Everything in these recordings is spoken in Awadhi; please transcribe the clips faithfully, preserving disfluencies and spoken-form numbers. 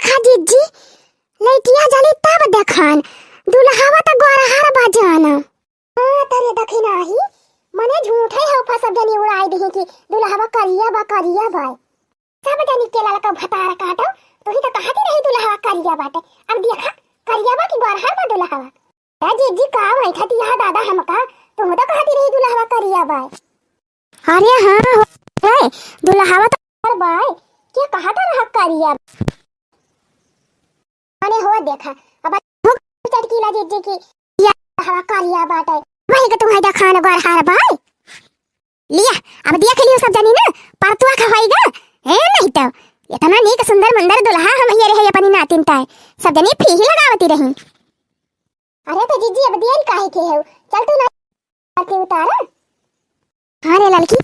देखा जिज्जी, लइटिया जली तब देखन, दुलहवा त गोरहर बा जान। हाँ, तरे देखी नाही, मने झूठे हउफा सब जनी उड़ाई दिही कि दुलहवा करिया बा, करिया बा। सब जनी के ललका भतार काटो, तू ही त कहती रही दुलहवा करिया बाटे। अब देखा, करिया बा कि गोरहर बा दुलहवा। ए जिज्जी, का बैठत यहाँ दादा हमका, तू तो कहती रही दुलहवा करिया बा। अरे हाँ हो, ए, दुलहवा त गोरहर बा, के कहत रहा करिया? अरे हो देखा, अब हो चटकीला जिज्जी की, या हवा करिया बाटे। वही के तुम्हारी देखान गोरहर बा। लिया, अब देख लियो सब जनी ना, परतुआ खवाई गा। ए, नहीं तो, इतना नीक सुंदर मुंदर दुलहा हम हियरे है अपनी नातिन ताए। सब जनी फीही लगावती रही। अरे तो जिज्जी, अब देर काहे के है? चल तू ना आरती उतार। हाँ रे ललकी।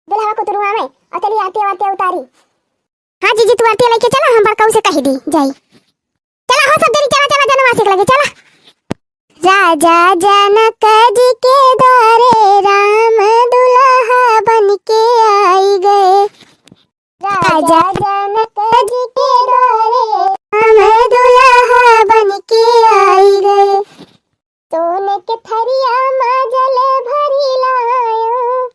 दुलहवा को तुरुआ में, और चली आरती वारती उतारी। हाँ जिज्जी, तू आरती लेके चला, हम बड़काऊ से कही दी, जाई। चला हो सब जनी, चला, चला, जनवासी के लगे, चला। राजा जनक जी के द्वारे राम दुलहा बन के आई गए। राजा जनक जी के द्वारे राम दुलहा बन के आई गए। सोने के थरिया मा जल भरी लायो,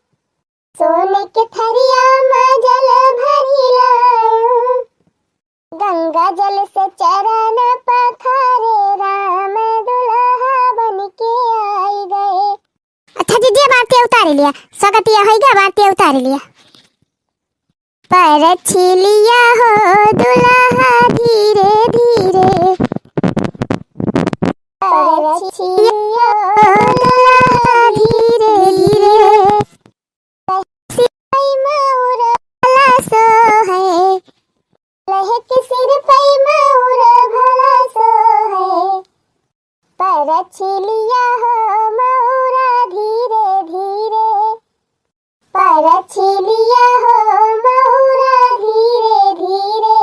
सोने के थरिया मा जल भरी लायो, गंगा जल से चरण पखारे राम दुलहा बन के आई गए। अच्छा जिज्जी, अब आरती उतारी लिया, स्वागतिया होई गा, अब आरती उतारी लिया। परछिलिया हो दुलहा धीरे धीरे, परछिलिया हो दुलहा धीरे धीरे, सिपाही मौर भला सो है, लहक सिर पै मौर भला सो है, परछिलिया हो मौरा धीरे धीरे, परछिलिया हो मौरा धीरे धीरे,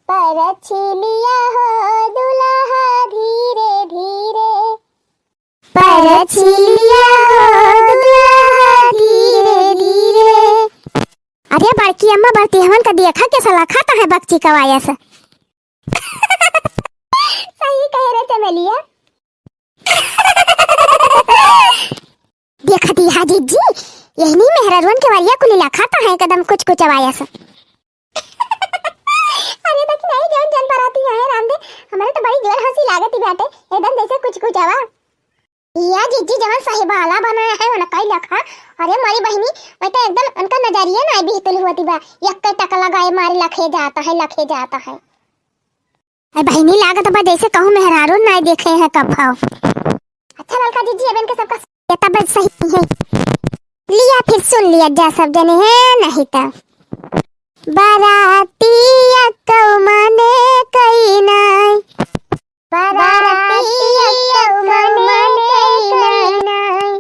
परछिलिया हो दुलहा धीरे धीरे, परछिलिया हो दुलहा धीरे धीरे। अरे बड़की अम्मा, बरतिहवन का देखा कैसा लखात है बकची कवायस। सही कहे रे चमेलिया। देखा दिहा जिज्जी, यही नहीं मेहररुअन के वरिया कुली लखात है एकदम कुछ कुछ आवायस। अरे देखी नहीं जौन जन बराती है रामदे, हमारे तो बड़ी जोर हंसी लागत ही बाटे, एकदम जैसे कुछ कुछ आवा। या जिज्जी जवन सही बाला बनाया है उनका ही लखा। अरे मारी बहिनी, मैं तो एकदम उनका नजरिया ना बिहतुल होती बा, यक्के टक लगाए मारी लखे जाता है, लखे जाता है। अरे बहिनी, लागत बा जैसे कहूँ मेहरारू नाई देखे हैं कब हो। अच्छा ललका जिज्जी, अब इनके सबका ये तब सही है। लिया फिर सुन लिया जा सब जने हैं, नहीं तो। बराती अक्कौ मने कई नाई। बराती अक्कौ मने कई नाई।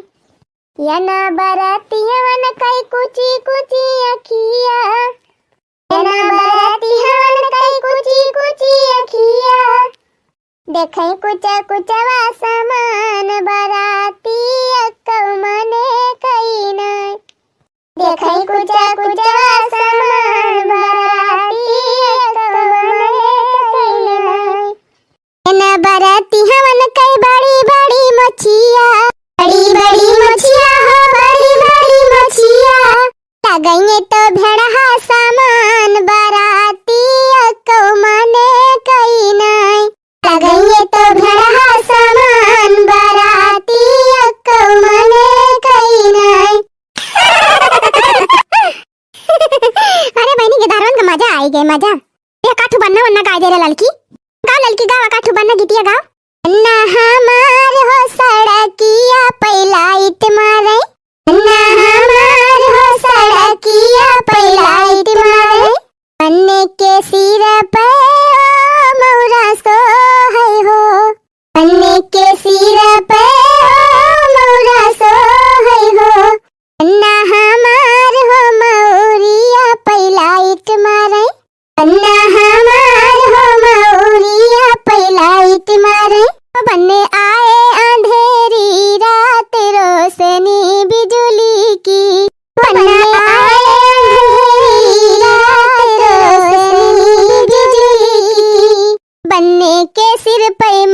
यना बरातियवन कई कुची कुची अखिया। यना बरातियवन कई कुची कुची अखिया। देखई कुचा कुचवा समान बराती अक्कौ मने कई नाई। देखई कुचा कुचवा समान बराती अक्कौ मने कई नाई। एन बराती हवन कई बड़ी बड़ी मछिया, बड़ी बड़ी मछिया हो, बड़ी बड़ी मछिया। लगइए तो भेड़हा समान बराती अक्कौ मने कई नाई। लगइए तो भेड़हा समान बराती अक्कौ मने कई नाई। अरे बहिनी, गिदारवन का मजा आई गए, मजा। ये काठू बन्ना वन्ना गाय दे रे ललकी। गाओ ललकी, गाओ काठू बन्ना गीतिया गाओ। बन्ना हमार हो सड़किया पे लाइट मारे। बन्ना हमार हो सड़किया पे लाइट मारे। बन्ने के सिर पे ओ मौरा सो है हो। बन्ने के सिर पे ओ मौरा सो है हो। बन्ना हमार हो मौरिया पे लाइट मारे। बन्ना हमार हो मौरिया पे लाइट मारे। बन्ने आए अंधेरी रात रोशनी बिजुली की। बन्ने आए अंधेरी रात रोशनी ने के सिर पे